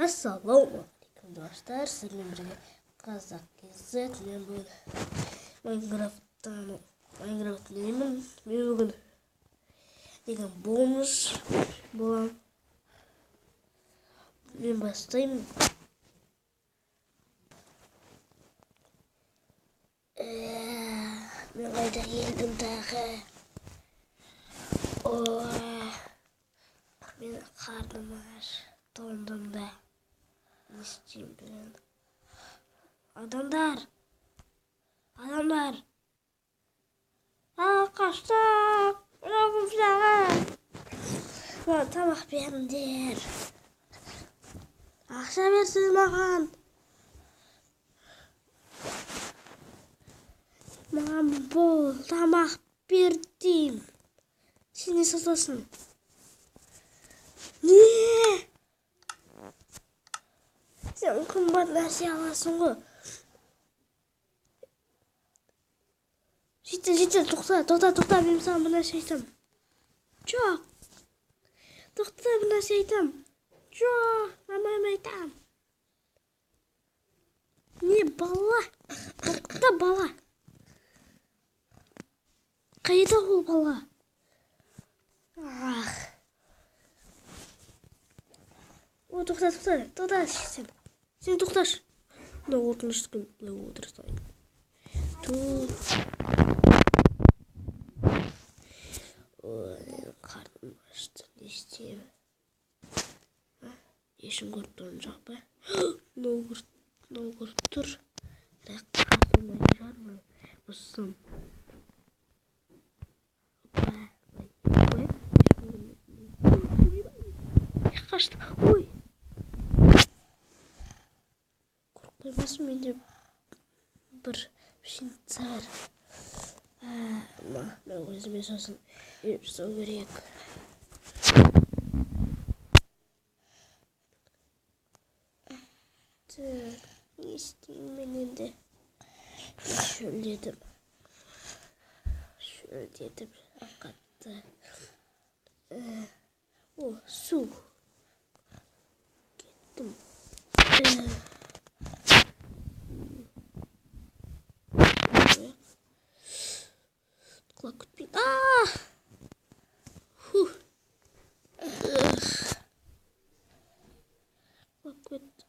Ассалаумағалейкум, достар, сіздермен бірге Қазақ KZ. Мен бүгін Майнкрафттан Майнкрафт ойнаймын. Мен бүгін деген бомж боламын. Мен бастаймын. Мен қайда келдім тағы? Мен қарным аш, тоңдым да. Не істеймін? Адамдар! Адамдар! Қаштық! Маған тамақ беріңдер. Ақша берсін маған. Маған бол, тамақ бер деймін. Сен не сатасың? Не? Сен қымбат нәрсе аласың ғой. Житель, житель, тоқта, тоқта, тоқта, мен саған бір нәрсе айтамын. Жоқ. Тоқта, бір нәрсе айтамын. Жоқ, мамам айтамын. Не, бала? Тоқта, бала. Қайда ол бала? Ах. О, тоқта, тоқта, тоқта, сен. Сен тоқташы. Мына ортыншы күн былай отыра салайын. Ту. Ой, қарным ашты, не істеймін? Ешкім көріп тұрған жоқ па? Мынау көріп тұр. Бірақ қасылмайтын шығар мынау. Бұзсам. Опа, ой, қашты. Ой. Қорықпаймасын, менде бір пшеница бар. Мен өзіме сосын үй жасау керек. Не істеймін мен енді? Шөлдедім. Шөлдедім қатты. О, су. Кеттім. Құлап кетпей. Фу. Құлап кетті.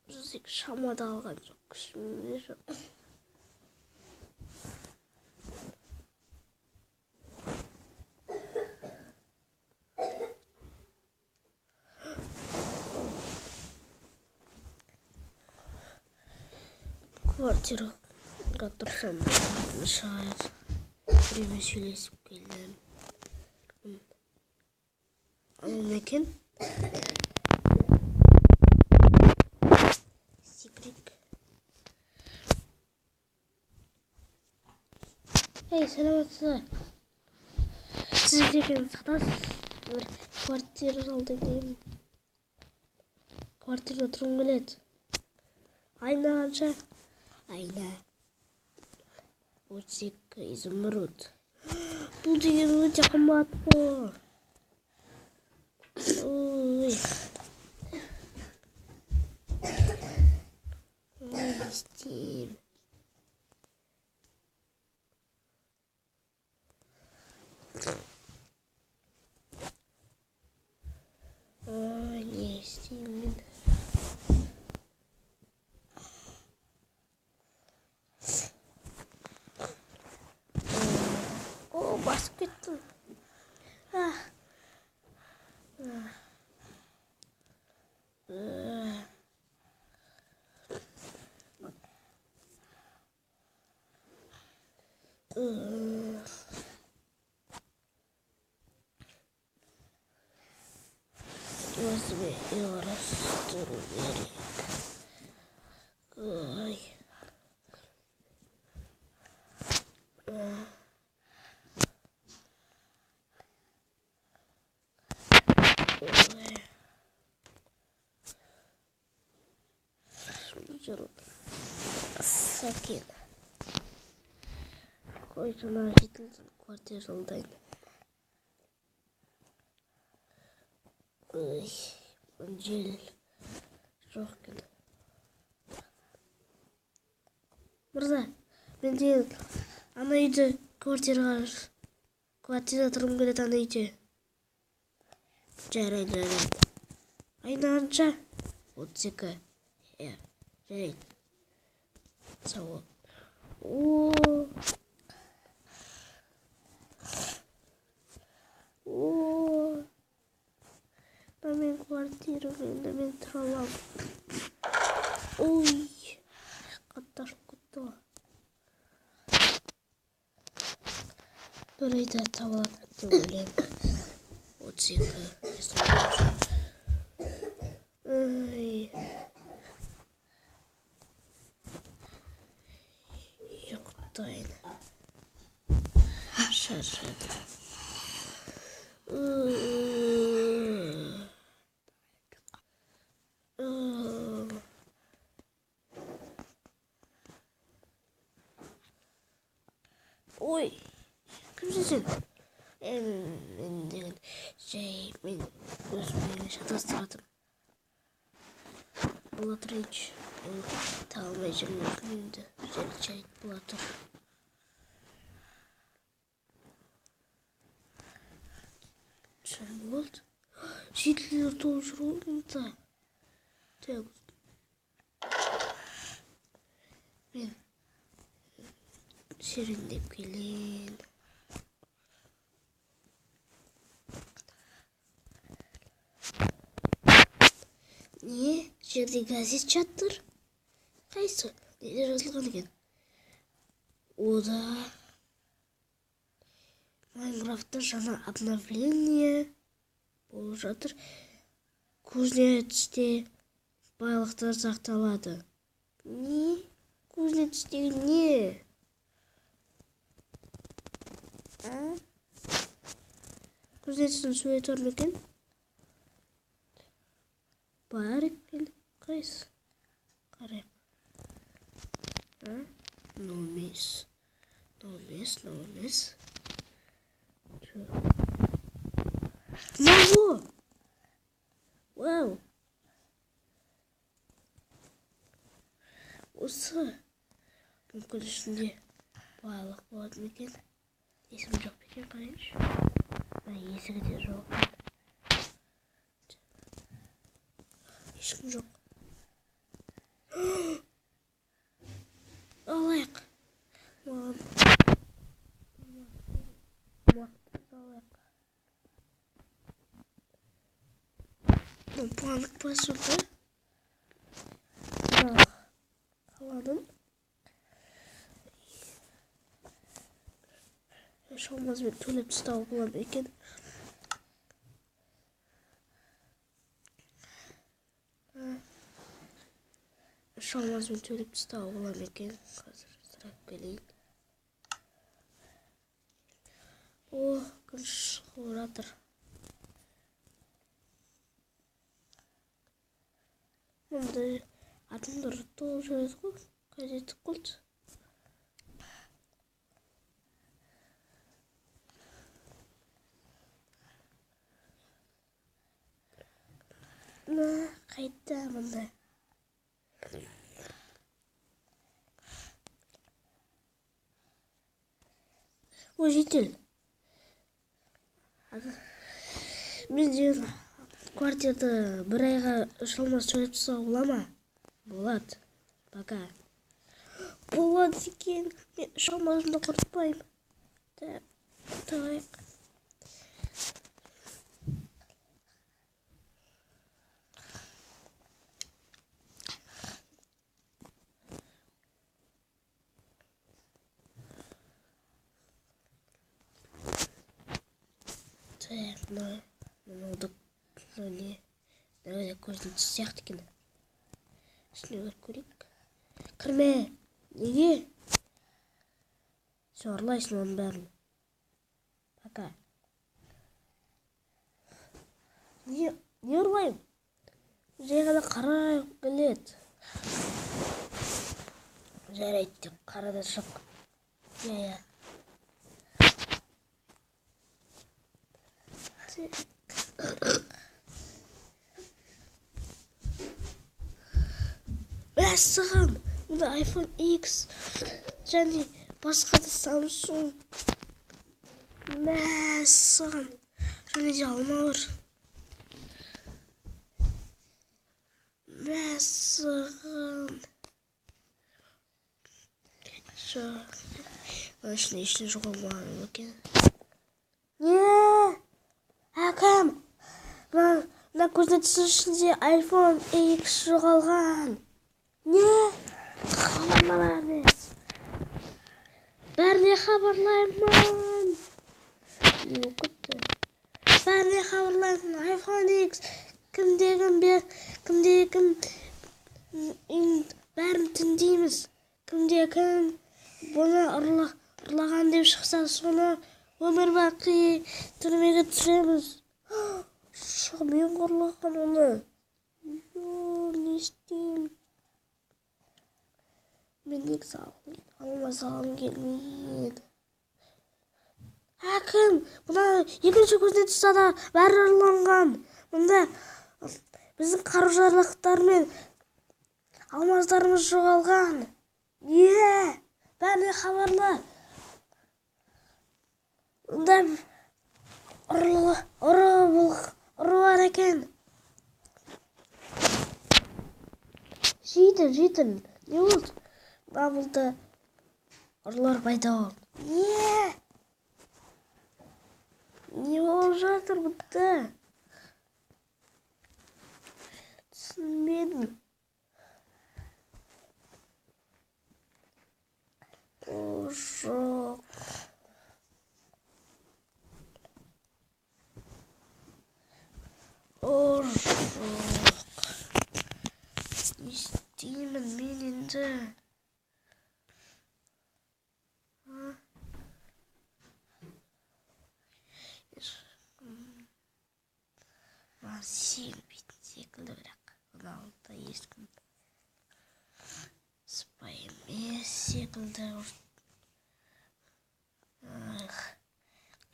Жүзік шамада алған жоқ, күшім де жоқ. Квартираға тұрсам шығар. Біреумен сөйлесіп келдім. Анау ма екен? Секірейік. Ей, саламатсыз ба? Сіз деген сатасыз. Бір квартира жалдаймын деймін. Квартирада тұрғым келеді. Айна қанша? Айна 32 изумруд. Бұл деген өте қымбат қой. Ой. Не істеймін? Ой, не істеймін? О, басып кеттім. Өзіме үй құрастыру керек. Ой. Жүр. Сәкен. Қой, жаңа жетілдім, квартира жалдайын. Ой, жел жоқ екен. Мырза, мен деген ана үйде квартирада тұрғым келеді ана үйде. Жарайды, жарайды. Айна қанша? 32. Иә, жарайды. Сау бол. О! О! Мен квартирам, енді мен тұра аламын. Ой, қатты ашылып кетті ғой. Бір айда таба алады деп ойлаймын. 32. Ай. Ұйықтайын. Шаршадым. Ой, кімсің сен? Мен деген жай, мен өзім шатастырып. Бола тұрайыншы. Мен таба алмай жүрмін енді. Жарайды, бола тұр. Шын болды. Жетілер толып жүр ғой мұнда. Так. Мен серуендеп келейін. Не? Жерде газет жатыр. Қайсы? Неде жазылған екен? Ода Майнкрафтта жаңа обновление болып жатыр. Кузнецте байлықтар сақталады. Не? Кузнец деген не? Кузнецтің суреті бар ма екен? Бар екен. Қайсы? Қарайық. Мынау емес. Мынау емес, мынау емес. Мынау! Вау! Осы мүмкін ішінде байлық болады ма екен? Есім жоқ па екен, қарайыншы. Есігі де жоқ. Ешкім жоқ. Алайық. Маған алайық. Банк басылды. Қаланың. Шалмазбен төлеп тастауға болады екен. Шалмазбен төлеп тастауға болады екен. Қазір сұрап келейін. О, күн шығып жатыр. Мұнда адамдар толып жүреді ғой. Қажетті қылды. Қайта мында. О, житель. Мен деген квартирді бір айға шалмас төлеп тастауға бола ма? Болады. Пока. Болады екен. Мен шалмасымды құртпаймын. Так, тұрайық. Так, мынауды не? Мынау көздің түсі сияқты екен. Ішіне кіріп көрейік. Кірме! Неге? Сен ұрлайсың оның бәрін. Пока. Не ұрлаймын? Жай ғана қарай келеді. Жарайды деп қарада шық. Иә. Мәссаған, мұнда iPhone X және басқа да Samsung. Мәссаған, және де алма бар. Мәссаған. Жоқ. Оның ішінде ештеңе жоқ болмаған екен. Не? Әкім, мына кузнецтің ішінде iPhone X жоғалған. Не? Хабарла бәріне. Бәріне хабарлаймын. Не болып кетті? Бәріне хабарлаймын. iPhone X кімде кім бәрін түндейміз. Кімде кім бұны ұрлаған деп шықса, соны өмір бақи түрмеге түсіреміз. Жоқ, мен ұрлаған оны. Не істеймін? Мен негізі алмаз алғым келмейді. Әкім, мына екінші кузнецта да бәрі ұрланған. Мұнда біздің қару-жарақтар мен алмаздарымыз жоғалған. Не? Бәріне хабарла. Мұнда ұры бар екен. Житель, не болды? Ауылда ұрылар пайда болды. Не? Не болып жатыр бұнда? Түсінбедім. О, жоқ. О, жоқ. Не істеймін мен енді? Маған сенбейтін секілді, бірақ мына ауылда ешкім сыпайы емес секілді.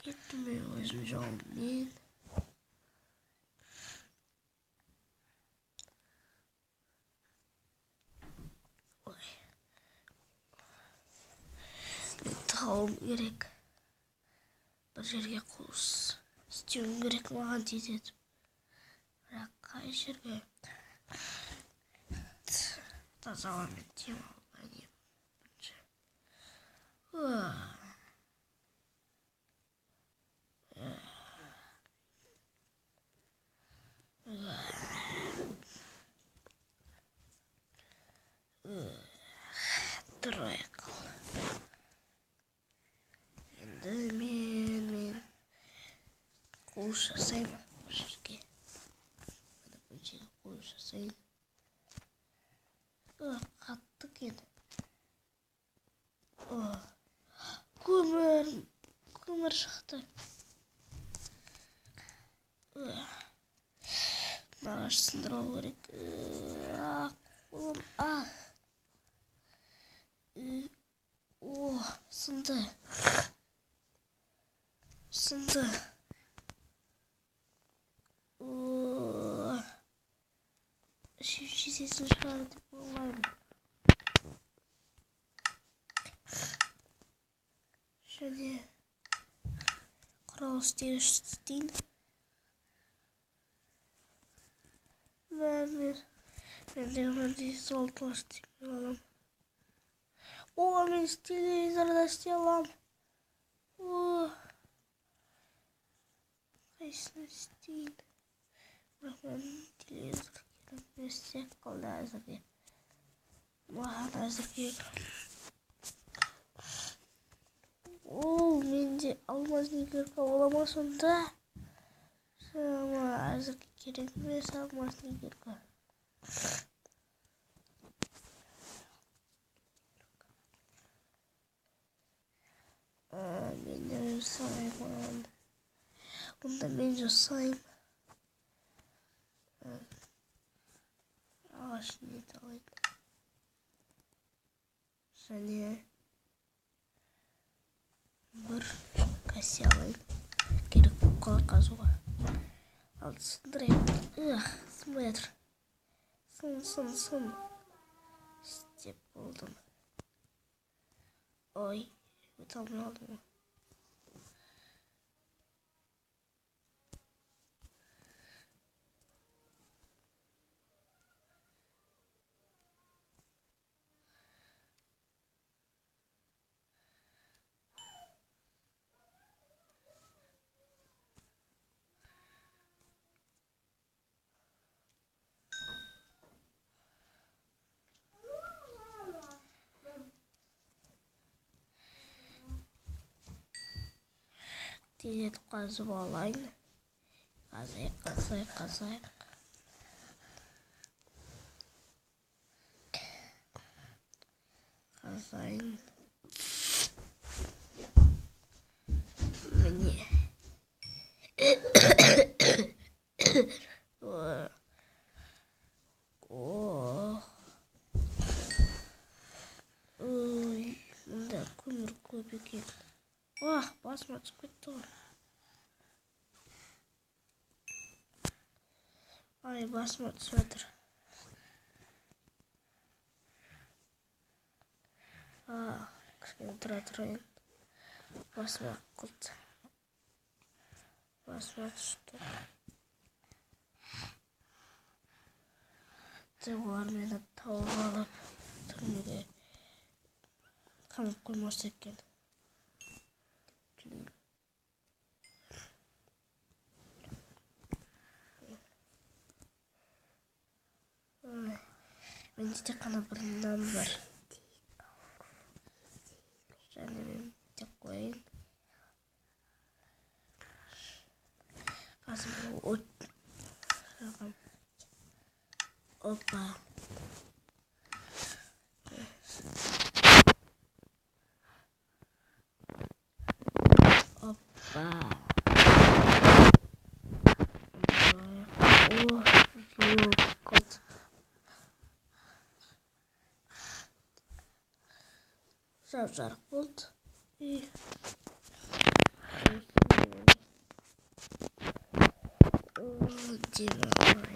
Кеттім мен өзім жолыммен. Ой, мен тауым керек. Бір жерге қуыс істеуім керек маған тездетіп. Бірақ қай жерге? Таза ауамен демалып бірінші. Тұрайық. Енді мен қуыс жасаймын бұл жерге. Бұл жерге қуыс жасайын. Қатты екен. Көмір шықты. Ағаш сындыру керек. Қолым, О, сынды. Сынды. О, шешесін шығар деп ойлаймын. Және құрал істейін. Мен де мындай золотолар істей аламын. О, мен телевизорда істей аламын. О, қайсысын істейін? Бірақ мен телевизор керек емес секілді әзірге. Маған әзірге. О, менде алмазный кирка бола ма сонда? Маған әзірге керек емес алмазный кирка. Мен де жасаймын. Бұнда мен жасаймын. Ағаш не алайын. Және бір кәсе алайын. Керек болып қалар қазуға. Ал сындырайық. Сынбай жатыр. Сын, сын, сын. Істеп болдым. Ой, өте алмай қалдым ғой. Тездетіп қазып алайын. Қазайық, қазайық, қазайық. Қазайын. Міне. Ой, мында көмір көп екен. Ах, басыма түсіп кетті ғой. Ай, басыма түсіп жатыр. Кішкене тұра тұрайын. Басыма қылт. Басыма түсті. Олар мені тауып алып, түрмеге қамап қоймаса екен. Менде тек қана бір нан бар. Және мен тек қояйын. Қазір от жағам. Опа. Опа. О, жоқ. Жап-жарық болды. Демалайын.